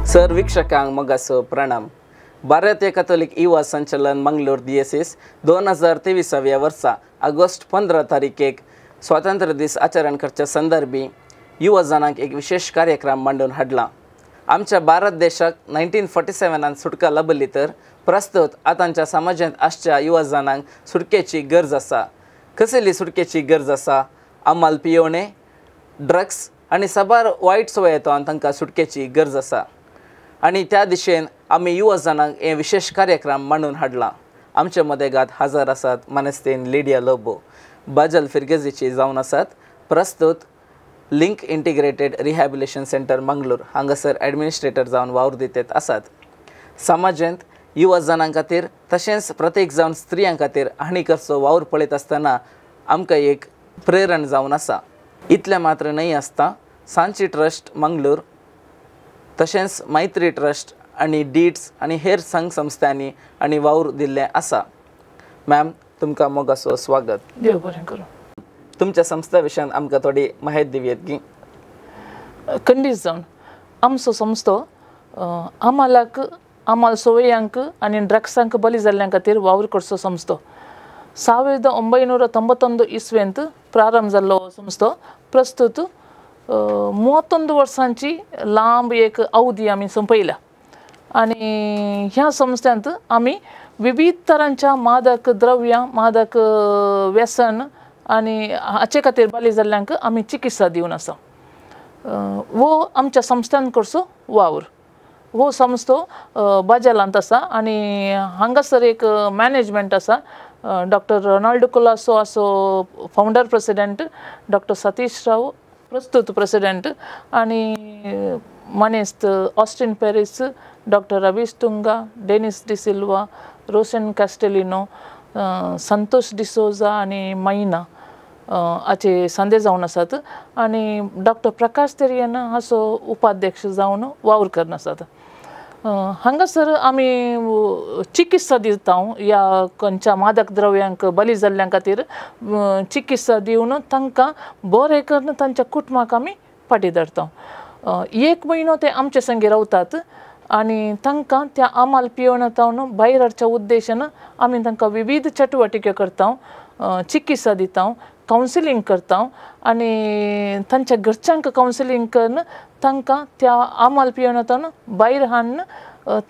Sir वीक्षकांक मोगाचो प्रणाम. भारतीय कॅथोलिक युवा संचलन मंगलोर दियेसीस 2023व्या वर्सा ऑगस्ट 15 तारखेक स्वातंत्र्य दीस आचरण करच्या संदर्भी युवा जणांक एक विशेष कार्यक्रम मांडून हाडला. आमच्या भारत देशाक 1947 सुटका लाभली तर प्रस्तुत आतांच्या समाजांत आसच्या युवा जणांक सुटकेची गरज आसा. कसली सुटकेची गरज आसा? अमाल पियोणे, ड्रग्स आनी साबार वायट सवयेंतल्यान तांकां सुटकेची गरज आसा. आनी त्या दिशेन आमी युवा जणांक हे विशेष कार्यक्रम मांडून हाडला. आमचे मदेगात हजर आसात मानेस्तीन लिडिया लोबो, बाजल फिरगेजीची जावन आसात. प्रस्तुत link integrated rehabilitation centre Mangalore हांगासर ॲडमिनिस्ट्रेटर जावन वावर दितेत आसात. समाजांत युवा जणां खातीर तशेंच प्रत्येक जावन स्त्रियां खातीर हांणी करचो वावर पळयत आसतना आमकां एक प्रेरण जावन आसा. इतलें मात्र न्हय आसता, सांची ट्रस्ट मंगलोर तशेंच मैत्री ट्रस्ट आनी डीड्स आनी हेर संघ संस्थांनी आनी वावर दिल्लें आसा. मॅम, तुमकां मोगाचो स्वागत. देव बरें करूं. तुमच्या संस्था विशयान आमकां थोडी माहिती दिवयेत की? खंडीत जावन आमचो संस्थो आमालाक, आमाल सोवयांक आनी ड्रग्सांक बली जाल्ल्या खातीर वावर करचो संस्थो. 1991 इस्वेंत प्रारंभ जाल्लो संस्थो प्रस्तुत 31 वर्सांची लांब एक अवधी आमी सोंपयल्या. आनी ह्या संस्थ्यांत आमी विविध तरांच्या मादक द्रव्यां, मादक व्यसन आनी हाचे खातीर बली जाल्ल्यांक आमी चिकित्सा दिवन आसा. वो आमच्या संस्थ्यान करचो वावर. हो संस्थो बाजालांत आसा आनी हांगासर एक मॅनेजमेंट आसा. डॉक्टर रोनाल्डो कुलासो आसो founder president, doctor Satish Rao प्रस्तुत प्रेसिडेंट आनी मानेस्त Austin Paris, doctor Ravish Tunga, Denis D'Silva, Roshan Castelino, Santosh D'Souza आनी मैना हाचे सांदे जावन आसात. आनी डॉक्टर प्रकाश तेरियन हाचो उपाध्यक्ष जावन वावर करून आसात. हांगासर आमी चिकित्सा दिता ह्या खंयच्या मादक द्रव्यांक बली जाल्ल्या खातीर चिकित्सा दिवन तांकां बरें करून तांच्या कुटुंबाक आमी फाटीं धाडटा. एक म्हयनो ते आमचे संगी रावतात आनी तांकां त्या आमाल पियोवन तावन भायर हाडच्या उद्देशान आमी तांकां विविध चटुवटिक्यो करता, चिकित्सा दिता, कावन्सिलींग करता आनी तांच्या घरच्यांक कावन्सिलींग करून तांकां त्या आमाल पियोवन तावन भायर हाडून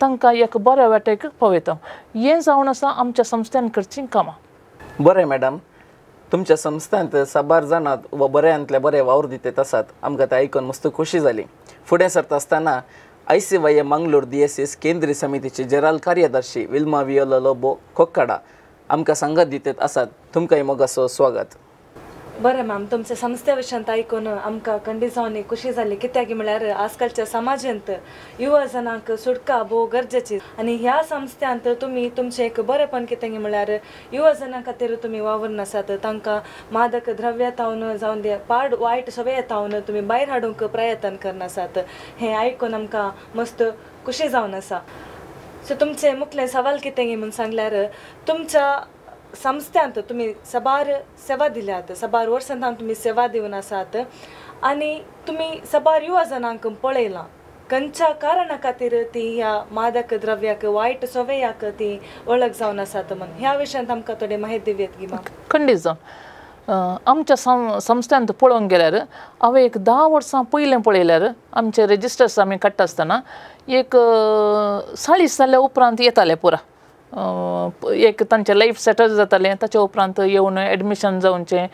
तांकां एक बऱ्या वाटेक पावयता. हें जावन आसा आमच्या संस्थेन करचीं कामां. बरें मॅडम, तुमच्या संस्थांत साबार जाणांत व बऱ्यांतले बरे वावर दितेत आसात. आमकां तें आयकून मस्त खोशी जाली. फुडें सरता आसतना ICYA Mangalore दियेसीस केंद्रीय समितीचे जनरल कार्यदर्शी विल्मा वियोला लोबो कोक्काडा आमकां सांगत दितेत आसात. तुमकांय मोगाचो स्वागत. बरें मॅम, तुमच्या संस्थे विशयांत आयकून आमकां खंडीत जावन खुशी जाली. कित्याक म्हळ्यार आजकालच्या समाजांत युवा जणांक सुटका भोव गरजेची आनी ह्या संस्थ्यांत तुमी तुमचें एक बरेंपण कितें म्हळ्यार युवा जणां खातीर तुमी वावरून आसात. तांकां मादक द्रव्या तावन जावन दे पाड वायट सवये तावन तुमी भायर हाडूंक प्रयत्न करना आसात. हें आयकून आमकां मस्त खुशी जावन आसा. सो तुमचें मुखलें सवाल कितें म्हूण सांगल्यार तुमच्या संस्थ्यांत तुमी साबार सेवा दिल्यात, साबार वर्सां तुमी सेवा दिवन आसात आनी तुमी साबार युवा जणांक पळयलां खंयच्या कारणा खातीर ती ह्या मादक द्रव्याक वायट सवयाक ती वळख जावन आसात म्हूण ह्या विशयांत आमकां थोडी माहिती दिवयेत गी मॅम? खंडीत जावन आमच्या संस्थ्यांत पळोवंक गेल्यार हांवें एक 10 वर्सां पयलें पळयल्यार आमचे रेजिस्टर्स आमी काडटा आसतना एक 40 जाल्या उपरांत येताले पुरा एक तांचें लायफ सेटल जातालें. ताच्या उपरांत येवन एडमिशन जावचें,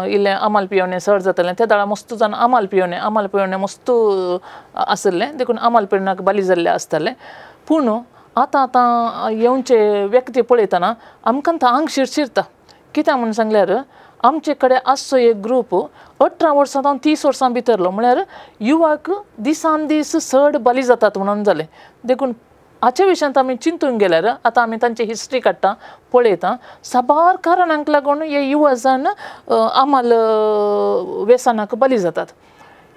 इल्लें अमाल पियोवणें चड जातालें. त्या वेळार मस्त जाण अमाल पियोवणें मस्त आशिल्लें, देखून अमाल पियोवण्याक बली जाल्ले आसताले. पूण आतां आतां येवचे व्यक्ती पळयतना आमकां आंग शिरशिरता. कित्याक म्हूण सांगल्यार आमचे कडेन आसचो एक ग्रूप 18 वर्सां जावन 30 वर्सां भितरलो म्हळ्यार युवाक दिसान दीस चड बली जातात म्हणून जालें. देखून हाचे विशयांत आमी चिंतून गेल्यार आतां आमी तांची हिस्ट्री काडटा पळयता, साबार कारणांक लागून हे युवा जाण आमाल व्यसनाक बली जातात.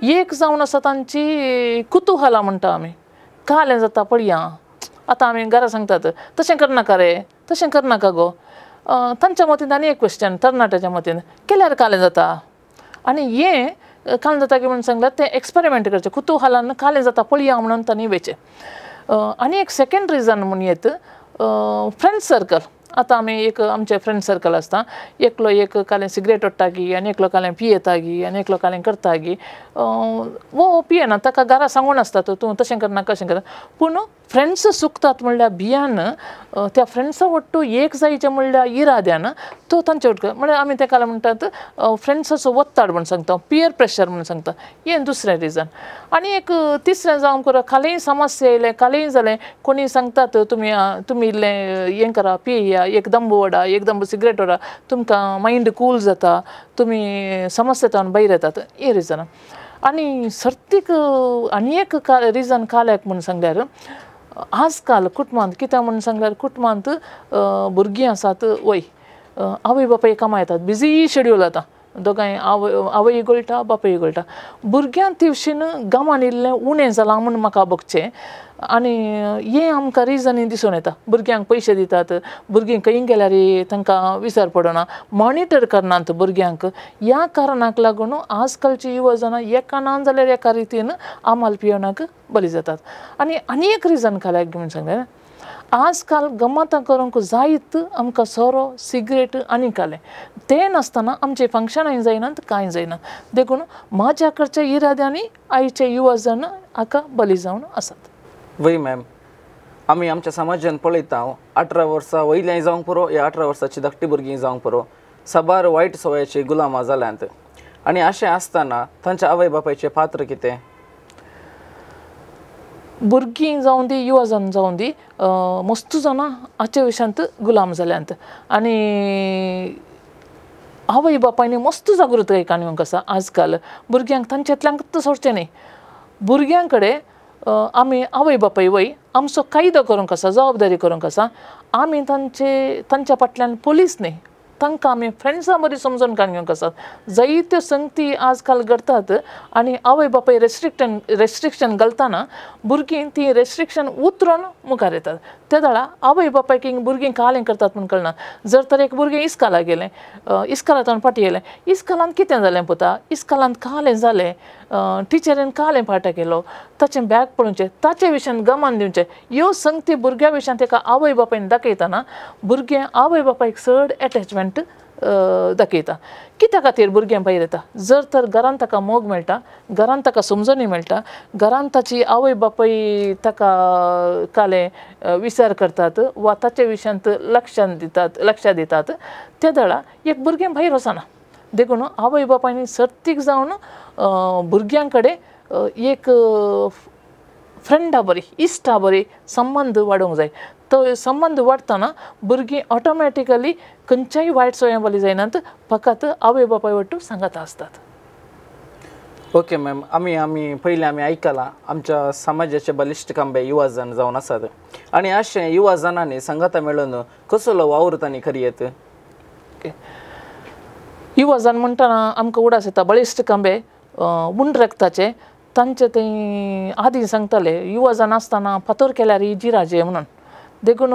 एक जावन आसा तांची कुतुहलां म्हणटा आमी, कालें जाता पळया. आतां आमी घरा सांगतात तशें करनाका रे, तशें करनाका गो. तांच्या मतीन आनी एक क्वेश्चन तरणाट्याच्या मतीन केल्यार कालें जाता. आनी हें कालें जाता की म्हणून सांगल्यार तें एक्सपेरिमेंट करचें कुतूहलान कालें जाता पळया म्हणून तांणी वेचें. आनी एक सेकेंड रिजन म्हूण येत फ्रेंड सर्कल. आतां आमी एक आमचें फ्रेंड सर्कल आसता, एकलो एक कालें सिगरेट ओडटा गी आनी एकलो कालें पियेता गी आनी एकलो कालें करता गी, वो पियेना ताका घरा सांगून आसता तूं तशें करना कशें करना, पूण फ्रेंड्स सुकतात म्हणल्यार भियान त्या फ्रेंड्सा वट्टू एक जायचें म्हणल्यार इराद्यान तो तांचे वट म्हणल्यार आमी तेका म्हणटात फ्रेंड्साचो वत्ताड म्हूण सांगता, पियर प्रेशर म्हूण सांगता, हें दुसरें रिजन. आनी एक तिसरें जावन करा कालेय समस्या येयलें कालेय जालें कोणी सांगतात तुमी तुमी इल्लें हें करा पिया, एक दंबू वडा एक दंबू सिगरेट वडा तुमकां मायंड कूल जाता तुमी समस्या भायर येतात, हें रिजन. आनी सर्तीक आनी एक रिजन काल्याक म्हूण सांगल्यार आजकाल कुटुंबांत कित्याक म्हूण सांगल्यार कुटुंबांत भुरगीं आसात वय आवय बापाय कामां येतात बिजी शेड्यूल आतां दोगांय आवय आवय गळटा बापूय गळटा, भुरग्यां तिवशीन गांवान इल्लें उणें जालां म्हूण म्हाका बगचें आनी हें आमकां रिजनूय दिसून येता. भुरग्यांक पयशे दितात, भुरगीं खंय गेल्यार तांकां विचार पडना, मॉनिटर करनात भुरग्यांक, ह्या कारणाक लागून आजकालची युवा जाणां एका ना जाल्यार एका रितीन आमाल पिवणाक बली जातात. आनी आनी एक रिजन खाल्याक म्हूण सांगलें आजकाल गमतां करूंक जायत आमकां सोरो सिगरेट आनी कालें तें नासतना आमचें फंक्शनाय जायनात कांय जायना, देखून म्हाज्या कडच्या इराद्यांनी आयचे युवा जण हाका बली जावन आसात. वय मॅम, आमी आमच्या समाजान पळयता 18 वर्सां वयल्यां जावंक पुरो या 18 वर्सांची धाकटी भुरगीं जावंक पुरो साबार वायट सवयाची गुलामां जाल्यांत आनी अशें आसतना तांच्या आवय बापायचें पात्र कितें? भुरगीं जावं दी युवा जण जावं दी मस्त जाणां हाचे विशयांत गुलाम जाल्यांत आनी आवय बापायनी मस्त जागृताय काणूंक आसा. आजकाल भुरग्यांक तांच्यांतल्यांक सोडचें न्ही, भुरग्यां कडेन आमी आवय बापाय वय आमचो कायदो करूंक आसा, जबाबदारी करूंक आसा, आमी तांचे तांच्या फाटल्यान पोलीस न्ही, तांकां आमी फ्रेंड्सां बरी समजून काडूंक आसात. जायत्यो संगती आजकाल घडटात आनी आवय बापाय रेस्ट्रिक्शन घालतना भुरगीं ती रेस्ट्रिक्शन उतरून मुखार येतात. त्या वेळार आवय बापायक भुरगीं कालें करतात म्हूण कळना. जर तर एक भुरगें इस्कालाक गेलें, इस्कालांतल्यान फाटीं येयलें, इस्कालांत कितें जालें पुता, इस्कालांत कालें जालें, टिचरीन कालें पाठ केलो, ताचें बॅग पळोवचें, ताचे विशयान गमान दिवचें, ह्यो संगती भुरग्या विशयान ताका आवय बापायन दाखयतना भुरगें आवय बापायक चड एटॅचमेंट दाखयता. कित्या खातीर भुरगें भायर येता? जर तर घरांत ताका मोग मेळटा, घरांत ताका समजणी मेळटा, घरांत ताची आवय बापाय ताका कालें विचार करतात वा ताचे विशयांत लक्ष दितात, त्या वेळार एक भुरगें भायर वचना. देखून आवय बापायनी सर्तीक जावन भुरग्यां कडेन एक फ्रेंडा बरी इश्टा बरी संबंद वाडोवंक जाय. तो संबंद वाडटना भुरगीं ऑटोमॅटिकली खंयच्याय वायट सवयां बली जायनात, फकत आवय बापाय वट्टू सांगत आसतात. ओके मॅम, आमी आमी पयलीं आमी आयकलां आमच्या समाजाचे बलिश्ट खांबे युवा जण जावन आसात आनी अशें युवा जणांनी सांगाता मेळून कसलो वावर तांणी करयेत? ओके, युवा जण म्हणटना आमकां उडास येता बळिश्ट खांबे उंड रक्ताचे, तांचे ते आदी सांगताले युवा जण आसतना फातर केल्यार जिराजे म्हणून. देखून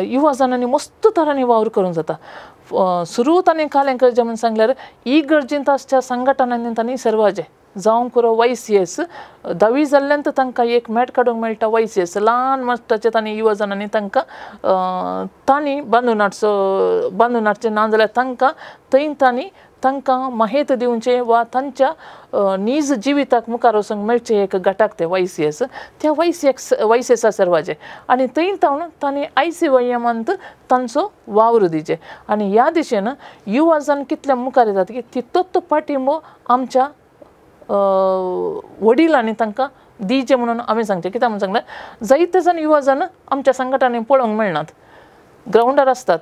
युवा जणांनी मस्त तरांनी वावर करूंक जाता. सुरू तांणी कालें करचें म्हूण सांगल्यार ही गरजेंत आसच्या संघटनांनी तांणी सर्वाचें जावंक पुरो YCS धावी जाल्ल्यान तर तांकां एक मॅट काडूंक मेळटा YCS ल्हान मस्ताचे तांणी युवा जणांनी तांकां तांणी बांदून हाडचो, बांदून हाडचें ना जाल्यार तांकां थंय तांणी तांकां माहेत दिवचें वा तांच्या नीज जिविताक मुखार वचूंक मेळचें एक गटाक ते YCS त्या YCS सर्वाचें आनी थंय तावन तांणी ICYMांत तांचो वावर दिवचें. आनी ह्या दिशेन युवा जण कितले मुखार येतात की तितलोच पाठिंबो आमच्या वडिलांनी तांकां दिवचें म्हणून आमी सांगचें. कित्याक म्हणून सांगलें, जायते जाण युवा जण आमच्या संघटनांनी पळोवंक मेळनात, ग्रावंडार आसतात,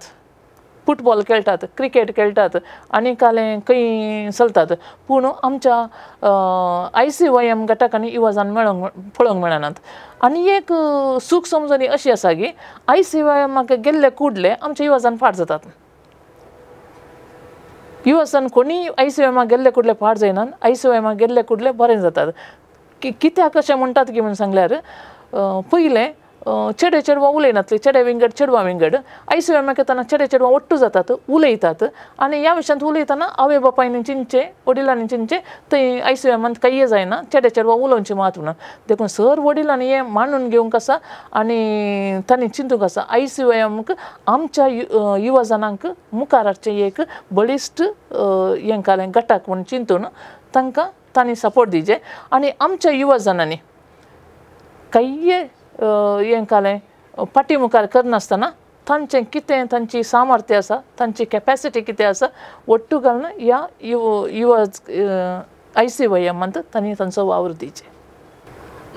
फुटबॉल खेळटात, क्रिकेट खेळटात आनी कालें खंय चलतात, पूण आमच्या ICYM गटाकांनी युवा जण मेळोंक पळोवंक मेळनात. आनी एक सूख समजणी अशी आसा की ICYMाक गेल्ले कुडले आमचे युवा जण फाट जातात. युवा जण कोणीय ICYMाक गेल्ले कुडले फाट जायनात, ICYMाक गेल्ले कुडले बरें जातात. कित्याक अशें म्हणटात की म्हूण सांगल्यार पयलें चेडे चेडवां उलयनातली, चेडे विंगड चेडवां विंगड. I C एमाक येतना चेडे चेडवां ಒಟ್ಟು जातात, उलयतात आनी ह्या विशयांत उलयतना आवय बापायनी चिंतचें, वडिलांनी चिंतचें थंय I C एमांत कांय जायना, चेडे चेडवां उलोवचें मात म्हणून. देखून सर वडिलांनी हें मांडून घेवंक आसा आनी तांणी चिंतूंक आसा I C एमक आमच्या युवा जणांक मुखार हाडचें एक बळिश्ट हें कालें गटाक म्हूण चिंतून तांकां तांणी सपोर्ट दिवचें. आनी आमच्या युवा जणांनी कांय हें कालें फाटी मुखार करनासतना तांचें कितें तांची सामर्थ्य आसा, तांची कॅपेसिटी कितें आसा ಒಟ್ಟು घालून ह्या युवा I C Y एमांत तांणी तांचो वावर दिवचें.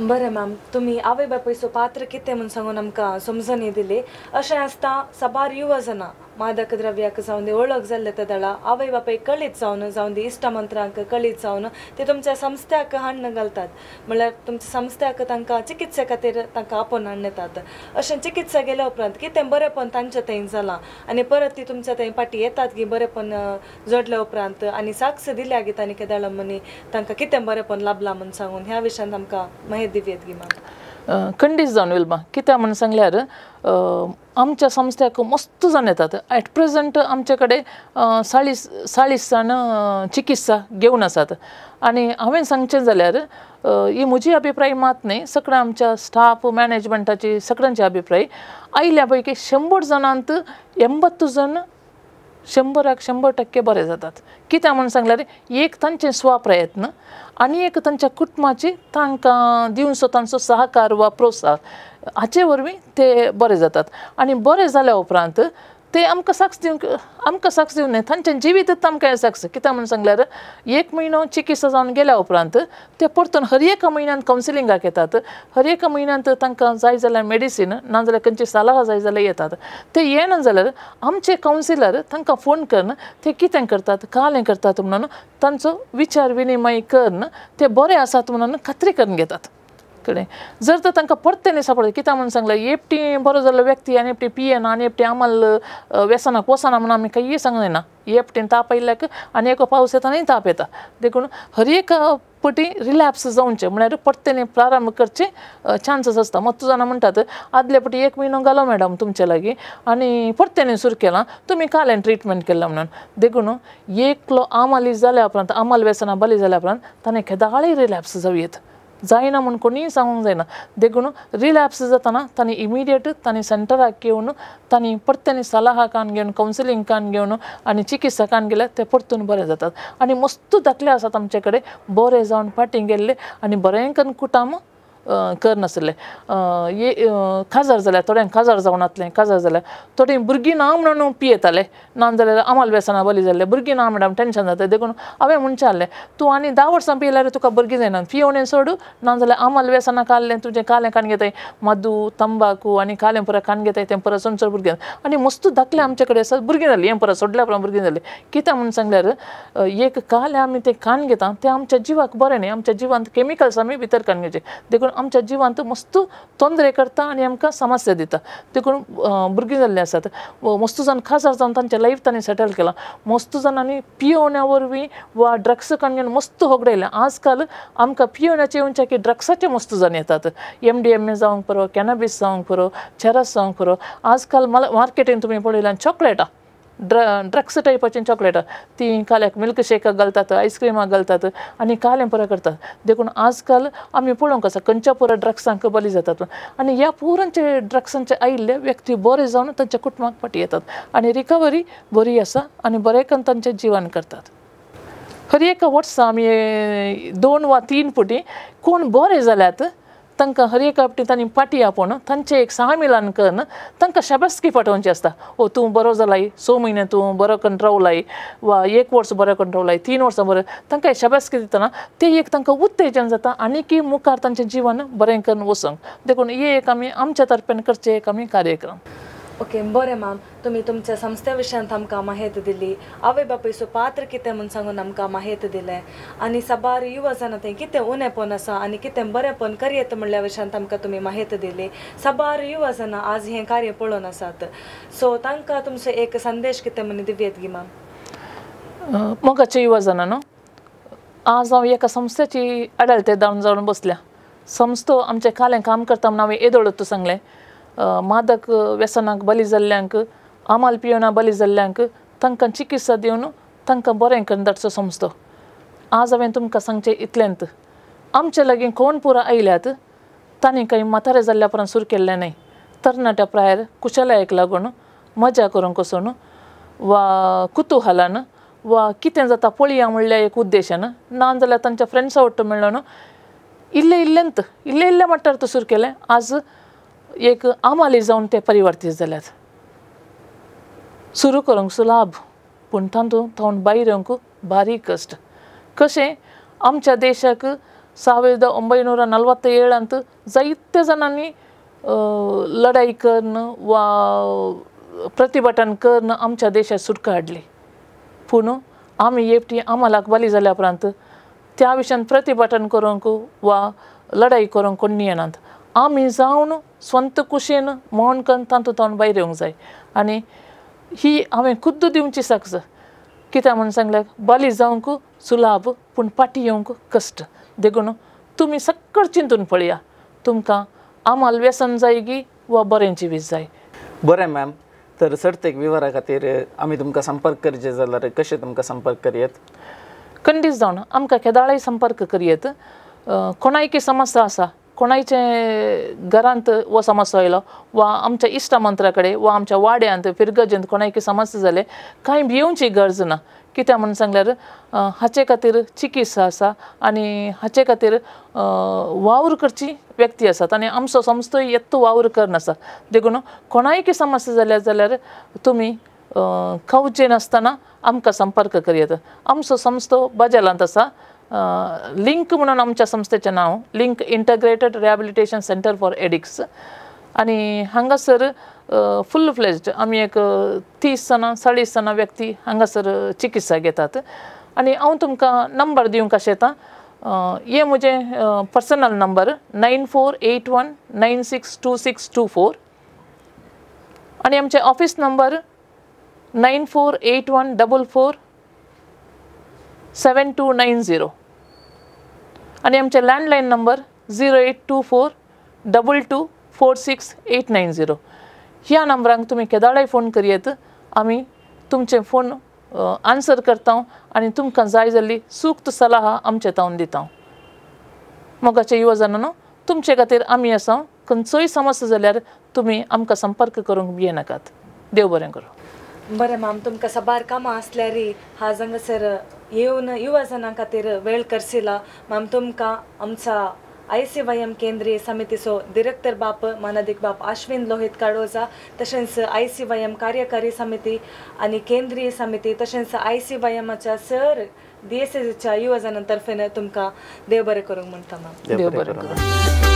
बरें मॅम, तुमी आवय बापायचो पात्र कितें म्हूण सांगून आमकां समजणी दिली. अशें आसता साबार युवा जाणां मादक द्रव्याक जावन दी वळख जाल्ले ते दळा आवय बापाय कळीत जावन जावन दी इश्टमंत्रांक कळीत जावन ते तुमच्या संस्थ्याक हाडून घालतात, म्हणल्यार तुमच्या संस्थ्याक तांकां चिकित्से खातीर तांकां आपोवन हाडून येतात. अशें चिकित्सा गेल्या उपरांत कितें बरेंपण तांचे थंय जालां आनी परत ती तुमच्या थंय फाटी येतात की बरेंपण जोडल्या उपरांत आनी साक्ष दिल्या गी तांणी केदाळ म्हणी तांकां कितें बरेंपण लाभलां म्हूण सांगून ह्या विशयांत आमकां माहिती दिवयेत गी मॅम. खंडीत जावन विल्मा, कित्याक म्हूण सांगल्यार आमच्या संस्थ्याक मस्त जाण येतात. एट प्रेजंट आमचे कडेन 40 जाण चिकित्सा घेवन आसात. आनी हांवें सांगचें जाल्यार ही म्हजी अभिप्राय मात न्हय, सगळ्या आमच्या स्टाफ मॅनेजमेंटाची सगळ्यांची अभिप्राय आयल्या पैकी 100 जाणांत 80 जाण 100क 100% बरे जातात. कित्याक म्हूण सांगल्यार एक तांचे स्वप्रयत्न आनी एक तांच्या कुटुंबाची तांकां दिवचो तांचो सहकार वा प्रोत्साहन हाचे वरवीं ते बरे जातात. आनी बरे जाल्या उपरांत ते आमकां साक्ष दिवंक, आमकां साक्ष दिवंक न्हय, तांचें जिवीतच आमकां साक्ष. कित्याक म्हूण सांगल्यार एक म्हयनो चिकित्सा जावन गेल्या उपरांत ते परतून हर एका म्हयन्यांत कावन्सिलिंगाक येतात, हर एका म्हयन्यांत तांकां जाय जाल्यार मेडिसीन ना जाल्यार खंयची सलाह जाय जाल्यार येतात. ते येना जाल्यार आमचे कावन्सिलर तांकां फोन करून ते कितें करतात कालें करतात म्हणून तांचो विचार विनिमय करून ते बरे आसात म्हणून खात्री करून घेतात. कडेन जर तर तांकां परतें सापडलें, कित्याक म्हूण सांगलें एकटी बरो जाल्लो व्यक्ती आनी एकटी पियेना आनी एकटी आमल व्यसनाक वचना म्हणून आमी कांय सांगना. एकटीन ताप आयिल्ल्याक आनी एक पावस येतानाय ताप येता, देखून हर एक पटी रिलॅप्स जावचें म्हळ्यार परतें प्रारंभ करचे चान्सीस आसता. मत्तू जाणां म्हणटात आदले पटी एक म्हयनो घालो मॅडम तुमचे लागीं आनी परतें सुरू केलां, तुमी काल्यान ट्रिटमेंट केलां म्हणून. देखून एकलो आमाली जाल्या उपरांत आमाल व्यसना बली जाल्या उपरांत ताणें केदाळय रिलॅप्स जावं येत, जायना म्हूण कोणीय सांगूंक जायना. देखून रिलॅप्स जातना तांणी इमिडिएट तांणी सेंटराक येवन तांणी परत्यांनी सलाह कान घेवन कावन्सिलींग कान घेवन आनी चिकित्सा कान गेल्यार ते परतून बरे जातात. आनी मस्त दाखले आसात आमचे कडेन बरे जावन फाटीं गेल्ले आनी बरें करून कुटाम करनासले. काजार जाल्यार थोड्यांक काजार जावन नातलें, काजार जाल्यार थोडीं भुरगीं ना म्हणून पियेताले, ना जाल्यार आमाल व्यसना बली जाल्ले, भुरगीं ना मॅडम टेंशन जाता. देखून हांवें म्हणचें आहलें तूं आनी 10 वर्सां पियेल्यार तुका भुरगीं जायना, पियोवणें सोड ना जाल्यार आमाल व्यसना काडलें तुजें कालें कान घेताय मधू तंबाकू आनी कालें पुरा कान घेताय तें परत सोड भुरगीं. आनी मस्त दाखले आमचे कडेन आसात भुरगीं जालीं हें परत सोडल्या उपरांत भुरगीं जालीं. कित्याक म्हूण सांगल्यार एक कालें आमी तें कान घेता तें आमच्या जिवाक बरें न्ही, आमच्या जिवांत केमिकल्स आमी भितर कान घेवचें, देखून आमच्या जिवांत मस्त तोंदरे करता आनी आमकां समस्या दिता. देखून भुरगीं जाल्लीं आसात मस्त जाण खाजार जावन तांचे लायफ तांणी सेटल केलां. मस्त जाणांनी पियोवण्या वरवीं वा ड्रग्स काडून घेवन मस्त होगडायलें. आजकाल आमकां पियोवण्याचे येवचे की ड्रग्साचे मस्त जाण येतात, MDMA जावंक पुरो, कॅनबीस जावंक पुरो, चरस जावंक पुरो. आजकाल मार्केटीन तुमी पळयल्यार चॉकलेटां ड्रग्स टायपाचीं चॉकलेटां तीं काल्याक मिल्कशेकाक घालतात, आयस्क्रिमाक घालतात आनी कालें पुरो करतात. देखून आजकाल आमी पळोवंक आसा खंयच्या पुरो ड्रग्सांक बली जातात आनी ह्या पुरांचे ड्रग्सांचे आयिल्ले व्यक्ती बरे जावन तांच्या कुटुंबाक फाटी येतात आनी रिकवरी बरी आसा आनी बरें करून तांचें जिवन करतात. हर एका वर्सा आमी 2 वा 3 पटी कोण बरे जाल्यात तांकां हर एका फावटी तांणी पाटी आपोवन तांचें एक सहमिलन करून तांकां शाबासकी पाठोवची आसता. ओ तूं बरो जालाय, 6 म्हयने तूं बरो करून रावलाय वा 1 वर्स बरो करून रावलाय, 3 वर्सां बरें, तांकां शाबासकी दितना तें एक तांकां उत्तेजन जाता आनीकय मुखार तांचें जिवन बरें करून वचूंक. देखून हे एक आमी आमच्या तर्फेन करचें एक आमी कार्यक्रम. ओके बरें मॅम, तुमी तुमच्या संस्थे विशयांत आमकां माहिती दिली, आवय बापायचो पात्र कितें म्हूण सांगून आमकां माहिती दिलें आनी साबार युवा जाणां थंय कितें उणेपण आसा आनी कितें बरेंपण करयेत म्हणल्या विशयांत आमकां तुमी माहिती दिली. साबार युवा जाणां आज हें कार्य पळोवन आसात, सो तांकां तुमचो एक संदेश कितें म्हूण दिवयेत गी मॅम. मोगाचे युवा जाणां न्हू, आज हांव एका संस्थेची आडलते जावन जावन बसल्या. संस्थो आमचें कालें काम करता म्हूण हांवें येदोळूच सांगलें. मादक व्यसनाक बली जाल्ल्यांक, आमाल पिवना बली जाल्ल्यांक तांकां चिकित्सा दिवन तांकां बरें करून धाडचो संस्थो. आज हांवें तुमकां सांगचें इतलेंत, आमचे लागीं कोण पुरा आयल्यात तांणी कांय म्हातारे जाल्ल्या उपरांत सुरू केल्लें न्हय. तरणाट्या प्रायर कुशलायेक लागून, मजा करूंक वचून वा कुतुहलान वा कितें जाता पळया म्हणल्या एक उद्देशान, ना जाल्यार तांच्या फ्रेंड्सा वट्ट मेळून इल्लें इल्लेंत इल्लें इल्लें मट्टार तो सुरू केलें. आज एक आमाली जावन ते परिवर्तीत जाल्यात. सुरू करूंक सुलाभ, पूण तातूंत थावन भायर येवंक बारीक कश्ट. कशें आमच्या देशाक 1947 जायत्या जाणांनी लढाई करून वा प्रतिभटन करून आमच्या देशाक सुटका हाडली. पूण आमी एकटी आमालाक बली जाल्या उपरांत त्या विशयान प्रतिभटन करूंक वा लढाई करूंक कोण येनात. आमी जावन स्वंत कुशेन मौन करून तातूंत थावन भायर येवंक जाय. आनी ही हांवें खुद्द दिवची साक्ष. कित्याक म्हूण सांगल्यार बली जावंक सुलाभ पूण फाटीं येवंक कश्ट. देखून तुमी सक्कड चिंतून पळया, तुमकां आमाल व्यसन जाय गी वा बरें जिवीत जाय. बरें मॅम, तर सर्तेक विवरा खातीर आमी तुमकां संपर्क करचे जाल्यार कशें तुमकां संपर्क करयेत? खंडीत जावन आमकां केदाळाय संपर्क करयेत. कोणायकी समस्या आसा, कोणायचे घरांत हो समस्या आयलो वा आमच्या इश्टा मंत्रा कडेन वा आमच्या वाड्यांत फिरगजेंत कोणायकी समस्या जाले, कांय भिवची गरज ना. कित्याक म्हूण सांगल्यार हाचे खातीर चिकित्सा आसा आनी हाचे खातीर वावर करची व्यक्ती आसात आनी आमचो संस्थोय येत्तो वावर करून आसा. देखून कोणायकी समस्या जाल्या जाल्यार तुमी खवचे नासतना आमकां संपर्क करयेत. आमचो संस्थो बजालांत आसा. लिंक म्हणून आमच्या संस्थेचें नांव, link integrated rehabilitation centre for addicts. आनी हांगासर फुल फ्लेज्ड आमी एक 30 जाणां 40 जाणां व्यक्ती हांगासर चिकित्सा घेतात. आनी हांव तुमकां नंबर दिवंक आशेता. हे म्हजें पर्सनल नंबर 9481 962624 आनी आमचें ऑफिस नंबर 9481 44 7290 आनी आमचें लँडलायन नंबर 0824 22 46890. ह्या नंबरांक तुमी केदाळाय फोन करयेत. आमी तुमचे फोन आन्सर करता आनी तुमकां जाय जाल्ली सूक्त सलाह आमचे तावन दिता. मोगाचे युवजनांनो, तुमचे खातीर आमी आसा. खंयचोय समस्या जाल्यार तुमी आमकां संपर्क करूंक भियेनाकात. देव बरें करूं. बरें मॅम, तुमकां साबार कामां आसल्यार आज हांगासर येवन युवा जनां खातीर वेळ करसिला. मॅम, तुमकां आमचा ICYM केंद्रीय समितीचो डिरेक्टर बाप मानादीक बाप आश्विन लोहित काडोजा, तशेंच ICYM कार्यकारी समिती आनी केंद्रीय समिती, तशेंच ICYMच्या सर DSSच्या युवा जनां तर्फेन तुमकां देव बरें करूंक म्हणटा मॅम. देव बरें करूं.